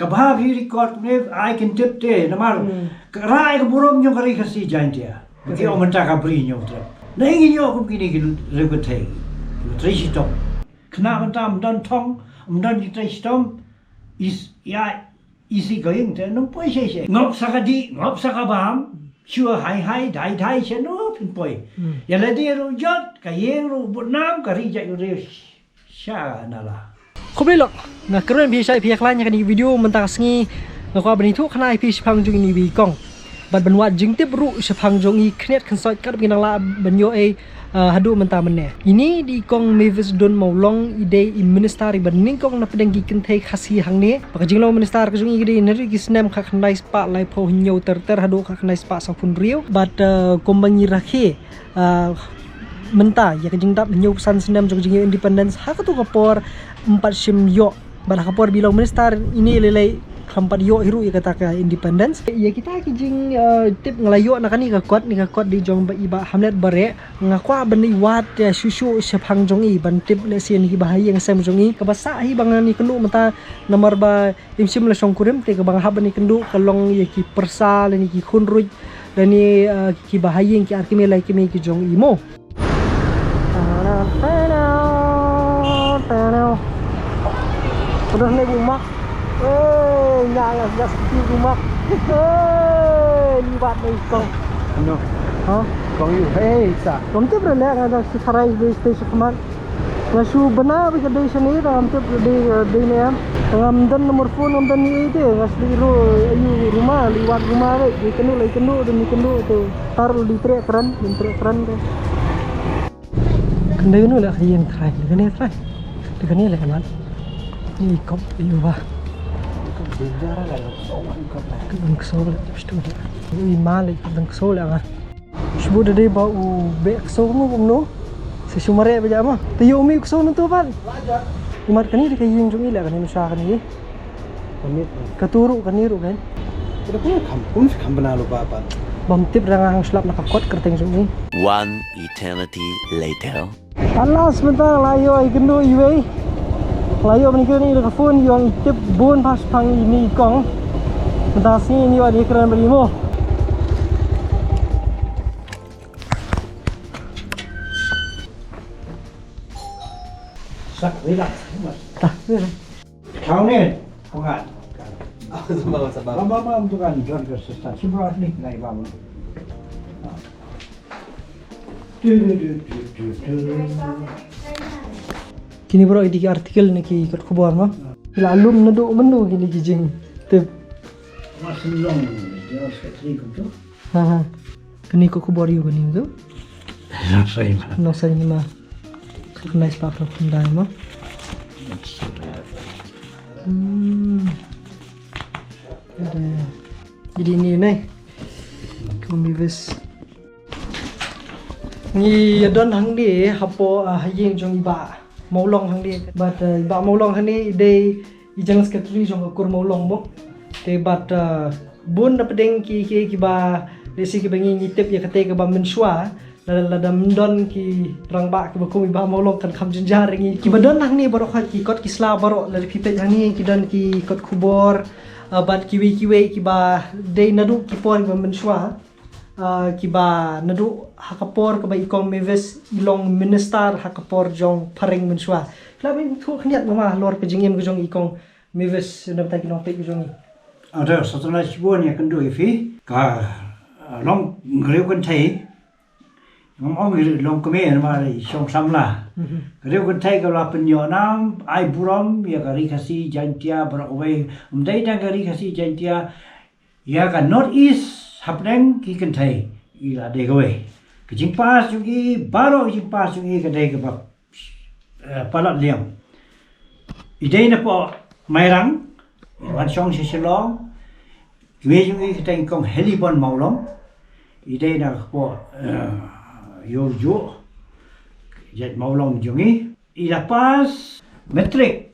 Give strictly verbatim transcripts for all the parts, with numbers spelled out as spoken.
Ka bha phi record ne ai kin tip te namar. Hmm. Ka rai ka burom jong ka Ri Khasi Jaintia. Ka rai. Ki ong mynta ka bri ñiewtrep. Ngi ïoh kum kine ki riew kynthei. Ki trei shitom. Khnang mynta ym don thong, ym don ki trei shitom. Is, ïa, easy going te, ym poi shisha. Ngop sa ka dih, ngop sa ka bam. Shuwa hai hai, dai dai, sha no phin poi. Hmm. Ïa lade ruh jot, ka ïing ruh bun nam, ka ri jait ruh. Sha na la. Khublei lok, nga kyrmen phi shai phi khlaiñ ïa kane ka video mynta ka sngi. Nga kwah ban ïathuh khana ïa phi shaphang jong ine i kong. Bad ban wad jingtip ruh shaphang jong i khyndiat khynsoit kat ba ngi nang lah ban ïoh ei, ah, haduh mynta mynne. Ine i kong Mavis Dun Mawlong i dei i minister iba nyngkong na pdeng ki kynthei Khasi hangne. Ba ka jinglong minister ka jong i ka dei naduh ki snem khatkhyndai spah laiphew hynñiew ter ter haduh khatkhyndai spah sawphew hynriew. Bad, ah, kumba ngi rakhe, ah, mynta ïa ka jingdap hynñiew san snem jong ka jingïoh independence ha kato ka por ym pat shym ïoh. Bad ha ka por ba i long minister ine lei lei khlem pat ïoh hi ruh ïa kata ka independence. Ïa kita ki jing, ah, tip nga la ïoh na kane ka kot, ne ka kot dei jong ba i Bah Hamlet Bareh. Nga kwah ban ïa wad, ah, shuh shuh shaphang jong i ban tip lehse na kiba ha ïing sem jong i. Kaba sah hi ba ngan ïakynduh mynta namar ba im shym la shongkurim te kaba nga hap ban ïakynduh ka long ïa ki pyrsa lane ki khun ruh lane, ah, kiba ha ïing ki ar kmie lai kmie ki jong i mo. Udah naik bumak. Eh, nya ngas gas di bumak. Eh, libat naik kong. Ano? Ha? Kong ïu. Hei, sa. Kong tip dah leh ada si sarai di stage khmat. Nga shu bna ba ka dei shane, tang ngam tip ka dei, eh, dei ne em. Tang ngam don number phone, ngam don ni ei te, nga shu dei ru, ayu ruma, liwat ruma re, ni kenu, lai kenu, dei ni kenu tu. Tar di trek keren, di trek keren te. Kende kenu le ka ïing trai, kene trai. Te kene le kamat. Ni kop, ayu ba. Kop dang kso le, pstu le. Ayu ima le, kop dang kso le nga. Shibun da dei ba u beh kso mo kumno. Sa shu mareh ba jama. Te ïoh mi u kso nangtu pat. Imat kane dei ka ïing jong i le kane, nusha kane. Kane. Katu ruh kane ruh kan. Kane kumno kham, kumno kham bna lo ba pat. Bam tip da nga hang shlap na ka kot kyrteng jong i. One eternity later. At last mynta nga la ïoh ïakynduh iwei. Nga la ïoh ban ïakynduh ïa ka phone, ïoh tip bun bha shaphang ine i kong. Mynta sngi ïoh ïakren bad i mo. Sak, relax. Ta, relax. Thaw ne, pungat. Bam, bam, bam, tu kan, John ke sesat. Sibra ni, ngai bam. Kini baroh ki dei ki article ne ki kot khubor mo. Ki la lum naduh mynno kine ki jingtip. Mas long, dia sekali kumtu. Ha ha. Kane kot khubor ïa u kane tu. Nongsai ma. Nongsai ma. Kane spah phew khyndai mo. Hmm. Ada. Jadi ni ne. Kong Mavis. Ngi ïa don hangne hapoh, ah, ha ïing jong i Bah Mawlong hangne. Bad, ah, i Bah Mawlong hangne i dei i General Secretary jong ka kur Mawlong mo. Te bad, ah, bun na pdeng ki, ki, kiba lehse kiba ngi, ngi tip ïa kata kaba mynshuwa. Lada, lada ym don ki rangbah kiba kum i Bah Mawlong kan kham jynjar ngi. Kiba don hangne baroh ki kot ki sla baroh, lada phi peit hangne ki don ki kot khubor, ah, bad kiwei kiwei kiba dei naduh ki por kiba mynshuwa. Ah, kiba naduh ha ka por kaba i kong Mavis i long minister ha ka por jong phareng mynshuwa. Lah ban ïathuh khyndiat mo ma halor ka jingim ka jong i kong Mavis na bynta ki nongpeit ka jong i. Ada satu na shibun ïakynduh ïa phi ka, ah, long riew kynthei. Ngam ong i long kmie namar i shong samla. Mhm. Ka riew kynthei ka la pynïoh nam ai burom ïa ka Ri Khasi Jaintia baroh kawei. Ym dei tang ka Ri Khasi Jaintia, ïa ka North East hapdeng ki kynthei i la dei kawei. Ka jingpass jong i, baroh ka jingpass jong i ka dei kaba, eh, palat liang. I dei na poh Mairang, i wan shong sha Shillong. Kmie jong i ka dei kong Helibon Mawlong. I dei na ka poh, eh, Ïewjuh, jait Mawlong jong i. I la pass matric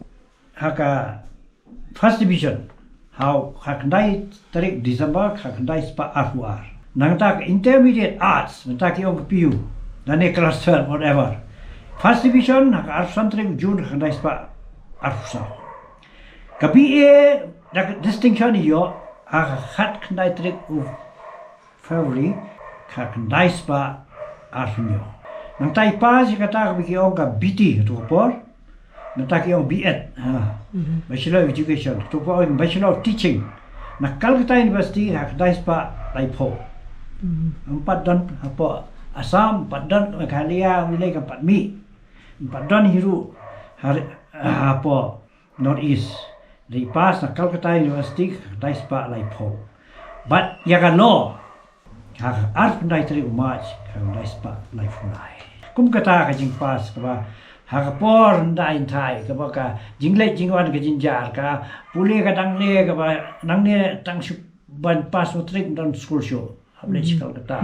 ha ka first division ha, ha khyndai tarik December, ha khyndai spah arphew ar. Nangta ka intermediate arts, nangta ki ong ka P U, lane class twelve, whatever. First division ha ka arphew san tarik June, ha khyndai spah arphew saw. Ka B A Da ka distinction ïoh ha ka khatkhyndai tarik u February, khatkhyndai spah arphew hynñiew. Nangta i pass ïa kata kaba ki ong ka B T, tu ka por. Nangta ki ong B Ed, ha. Bachelor of Education, tu ka por, Bachelor of Teaching. Na Calcutta University ha khyndai spah laiphew. Ym pat don hapoh Assam, ym pat don Meghalaya, ym lei kam pat mih. Ym pat don hi ruh ha, hapoh North East. Dei pass na Calcutta University ha khyndai spah laiphew. Bad ïa ka law ha ka arphew khyndai tarik u March ha khyndai spah laiphew lai. Kum kata ka jingpass kaba ha ka por hynda in thai kaba ka jingleit jingwan ka jynjar ka pule ka dang le kaba nangne tang shu ban pass matric don skul shuh. Hap leit sha Calcutta.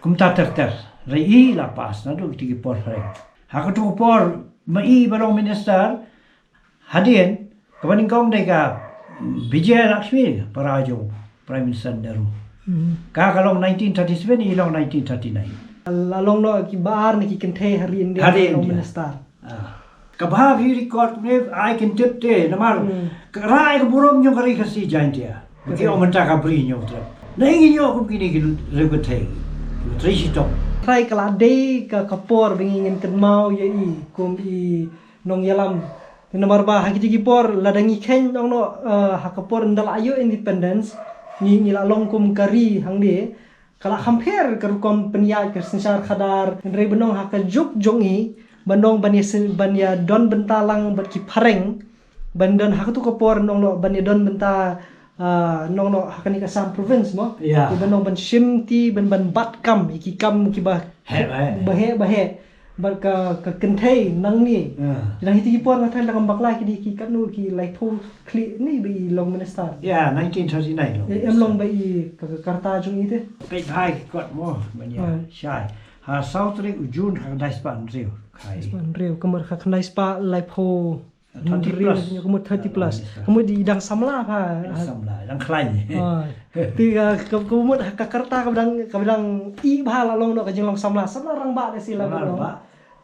Kumta ter ter. Hynrei i la pass naduh kiti ki por phareng. Ha katu ka por ma i ba long minister, hadien kaba nyngkong dei ka Vijayalakshmi, para jong Prime Minister Nehru. Ka ka long nineteen thirty seven, i long nineteen thirty nine. La long noh ki ba ar na ki kynthei ha ri India. Ha ri India. Long minister. Ah. Kaba phi record ne ai kin tip te namar ka rai ka burom jong ka ri Khasi Jaintia. Ki ong mynta ka bri ñiewtrep. Na ngi ñiew kum kine ki riew kynthei. Trei shitom. Trai ka la dei ka ka por ba ngi ngin kynmaw ïa i kum i nongïalam. Namar ba ha kiti ki por lada ngi kheiñ ong noh, eh, ha ka por ynda la ïoh independence ngi ngi la long kum ka ri hangne. Ka la kham pher ka rukom pynïaid ka synshar khadar, hynrei ban ong ha ka juk jong i ban ong ban ïa syn-, ban ïa don bynta lang bad ki phareng, ban don ha katu ka por nong noh ban ïa don bynta, ah, nong noh ha kane ka Assam province mo. Ïa. Ban ong ban shim ti ban ban bat kam ïa ki kam kiba heh ba heh. Ba heh ba heh. Bad ka, ka kynthei nangne. Nang hiti ki por nga thain da kam bakla ki dei ki katno ki laiphew khlieh ne ba i long minister. Ïa, nineteen thirty nine long. Em long ba i ka, ka karta jong i te. Peit bha ki kot mo ban ïa shai. Ha saw tarik u June ha khyndai spah hynriew. Khyndai spah hynriew, ka mut ha khyndai spah laiphew. Thirty plus. Ka mut thirty plus. Ka mut i dang samla bha. Dang samla, dang khlaiñ. Te ka, ka, ka mut ka karta ka dang, ka dang i bha la long noh ka jinglong samla. Samla rangbah da si la long.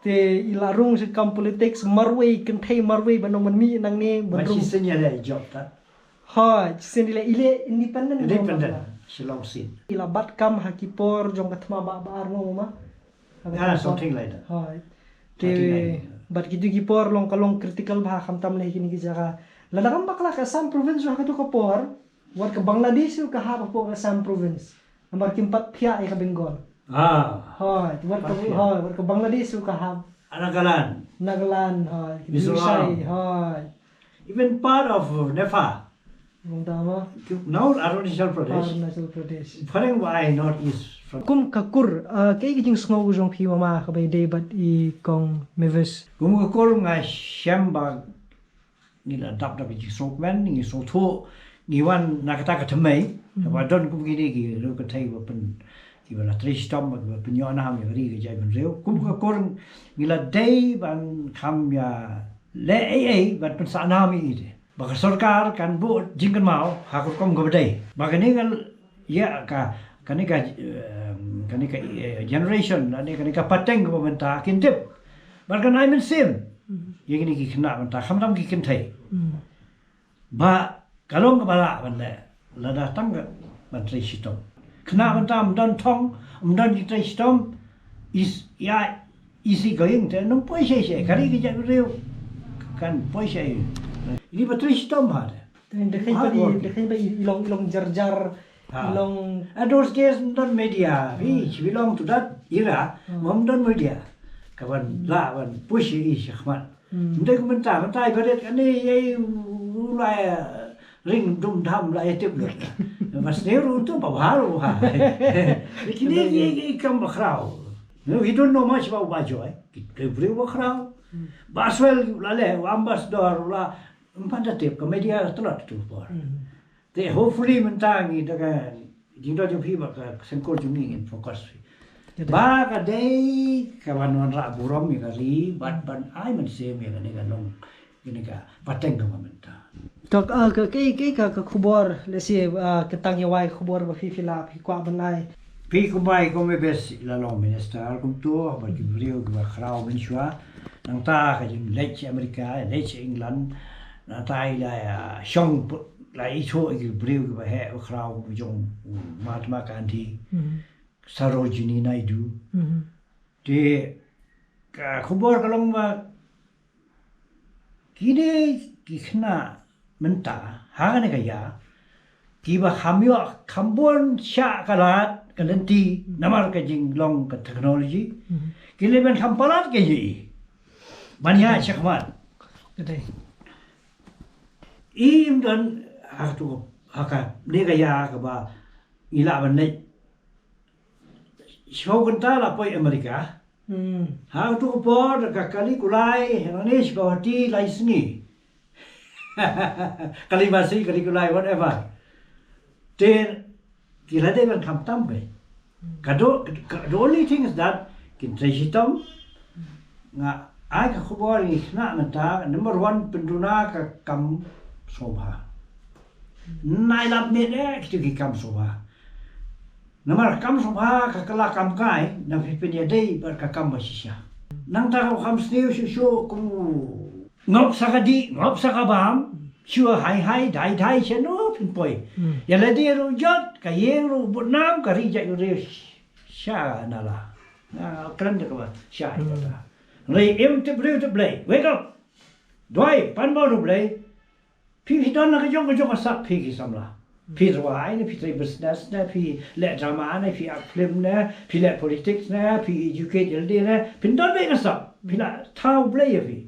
Te i la rung sha kam politics marwei, kynthei marwei ban ong ban mih nangne ban rung. Shi sien ïa leh job ta. Hooid, shi sien i leh, i leh independent. Independent. Shillong seat. I la bat kam ha ki por jong ka thma ba, ba ar mo ma. Ah, something like that. Hooid. Te bad kitu ki por long ka long critical bha khamtam leh kine ki jaka. Lada kam bakla ka Assam province ha katu ka por. Wat ka Bangladesh ruh ka hap hapoh ka Assam province. Namar kim pat phiah ïa ka Bengal. Ah. Hooid, wat ka, hooid, wat ka Bangladesh ruh ka hap. Nagaland. Nagaland, hooid. Mizoram. Hooid. Even part of Nepal. Nongdama. Now Arunachal Pradesh. Arunachal Pradesh. Phareng wai North East. Kum ka kur, ah, kaei ka jingsngew jong phi mama kaba ïadei bad i kong Mavis. Kum ka kur nga shem ba ngi la dap da ka jingsngewkmen, ngi sngewthuh, ngi wan na kata ka thymmei, kaba don kum kine ki riew kynthei ba pyn, kiba la trei shitom, ba pynïoh nam ïa ka ri ka jaitbynriew. Kum ka kur ngi la dei ban kham ïa leh ei ei ban pynsah nam ïa i te. Ba ka sorkar kan buh jingkynmaw ha ka rukom kaba dei. Ba kane ka ïa ka, kane ka, em, kane ka, eh, generation, kane, kane ka pateng kaba mynta kin tip. Bad kan ai mynsiem ïa kine ki khynnah mynta, khamtam ki kynthei. Ba ka long kaba lah ban leh, lada tang ka ban trei shitom. Khynnah mynta ym don thong, ym don ki trei shitom, is, ïa, easy going te, nang poi shai shai, ka ri ka jaitbynriew kan poi shai. Ini ba trei shitom ha te. Te, te kheiñ ba i, te kheiñ ba i, i long, i long jar jar, i long. At those days, ym don media. We belong to that era, ym don media. Ka ban lah ban push i shakhmat. Ym dei kumta, mynta i barit kane i u la ring dum dam la i tip lut. Mas ne ru tu ba bha ru ha. Kine ki kam ba khraw. No, we don't know much about Bajoy. Ki briew ba khraw. Ba swel la le, ambassador la. Ym pat da tip ka media tlot tu por. Te hopefully mynta ngi da ka jingdon jong phi bad ka sengkur jong ngi ngin focus phi. Ba ka dei ka ban wanrah burom ïa ka ri bad ban ai mynsiem ïa kane ka long kane ka pateng kaba mynta. To, ah, ka, ka, ka, ka, ka khubor lehse, ah, ka tang ïa wai khubor ba phi phi la phi kwah ban ai. Phi kumbai kumbai bes la long minister kumto bad ki briew kiba khraw mynshuwa. Nangta ka jingleit sha America, leit sha England. Nangta i la ïa shong put, la ithuh ïa ki briew kiba heh ba khraw, ba jong u Mahatma Gandhi, Sarojini Naidu. Te ka khubor ka long ba kine ki khynnah mynta ha kane ka ïa, kiba kham ïoh kham bun shah ka lad ka lynti namar ka jinglong ka technology, ki leh ban kham palat ka ïa i ban ïa shakhmat. Im don ha tu ha ka ne ka ïa kaba i la ban leh. Shu kynta la poi America. Ha tu ka por ka kali kulai, ha ne shi ka wati lai sngi. Kali masi, kali kulai, whatever. Te ki la dei ban kham tam be. Ka do, ka, the only thing is that kin trei shitom. Nga ai ka khubor ïa ki khynnah mynta, number one, pynduna ka kam sngewbha. Nai lap miet eh kitu ki kam sngewbha. Namar kam sngewbha ka kylla kam kai, na phi pynïadei bad ka kam ba shisha. Nangta ka kham sniew shuh shuh kum ngop sa ka dih, ngop sa ka bam, shuh hai hai, dai dai, shano phin poi. Ïa lade ruh jot, ka ïing ruh bud nam, ka ri jait ruh sha na la. Na kren da kaba sha ïa ta. Ngi im tip briew tip Blei. Wake up. Duwai, pan bor u Blei. Phi, phi don na ka jong ka jong ka sap phi ki samla. Phi rwai ne, phi trei business ne, phi leh drama ne, phi act film ne, phi leh politics ne, phi educate ïa lade ne, phin don beit ka sap. Phi la thaw Blei ïa phi.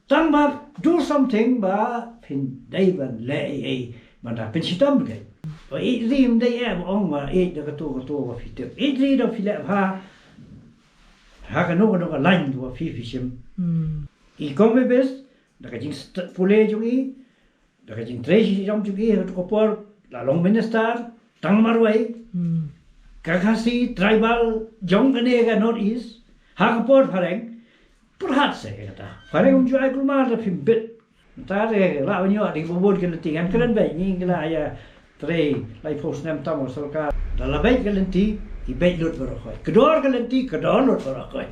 Tang ba do something ba phin dei ban leh ei ei ban da pynshitom beit. Ba ïeit ri ym dei eh ba ong ba ïeit da kato kato ba phi tip. Ïeit ri da phi leh bha ha kano kano ka lain ba phi phi shim. I kong Mewis da ka jingpule jong i, da ka jingtrei shitom jong i ha tu ka por, la long minister tang marwei. Ka Khasi tribal jong kane ka North East ha ka por phareng. Pyrhat se kata. Phareng um ju ai kulmar da phim bit. Ta re la ban ïoh dei ba bun ki lynti, ngan kren beit ngi la ïa trei lai phew snem tam ha sorkar. Da la beit ki lynti, ki beit lut baroh khoit. Ka dor ki lynti, ka dor lut baroh khoit.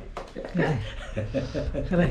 Kare.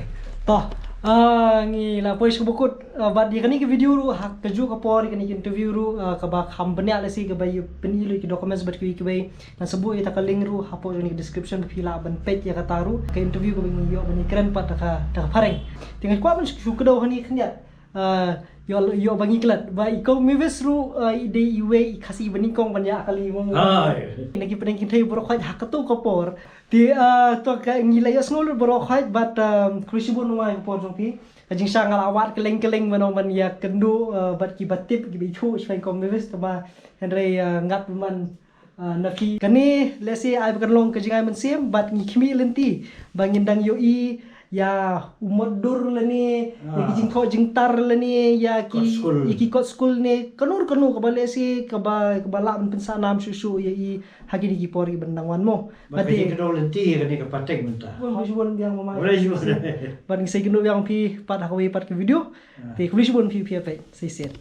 To, ah, ngi la poi sha ba kut, ah, bad ïa kane ka video ruh ha kajuh ka por, ïa kane ka interview ruh, ah, kaba kham bniah lehse kaba ïa pyni lut ki documents bad kiwei kiwei. Ngan sa buh ïa kata ka link ruh hapoh jong ka description, phi lah ban peit ïa kata ruh ka interview kaba ngi ïoh ban ïakren pat da ka, da ka phareng. Te nga kwah ban shu kdew hangne khyndiat. Ah, ïoh, ïoh ba ngi klet ba i kong Mewis ruh, ah, i dei iwei i Khasi ba nyngkong ban ïa kali mo. Na ki pdeng kynthei baroh khoit ha kato ka por. Te, ah, to ka ngi la ïohsngew lut baroh khoit bad, ah, khublei shibun ha ka por jong phi. Ka jingshah nga la wad kylleng kylleng ban ong ban ïakynduh, ah, bad kiba tip kiba ithuh shaphang i kong Mewis, tangba hynrei, ah, ngat bymman Ah, na phi kane lehse ai ba kan long ka jingai mynsiem bad ngi khmih lynti ba ngin dang ïohi ïa u mot dur lane ïa ki jingthoh jingtar lane ïa ki kot skul, ïa ki kot skul ne kano kano kaba lehse kaba, kaba lah ban pynsah nam shuh shuh ïa i ha kine ki por kiban dang wan mo. Bad ka jingkynduh lynti ïa kane ka pateng mynta. Khublei shibun biang mama. Khublei shibun. Bad ngi sa ïakynduh biang phi pat ha kawei pat ka video. Te khublei shibun phi, phi ïa peit. Sa shisien.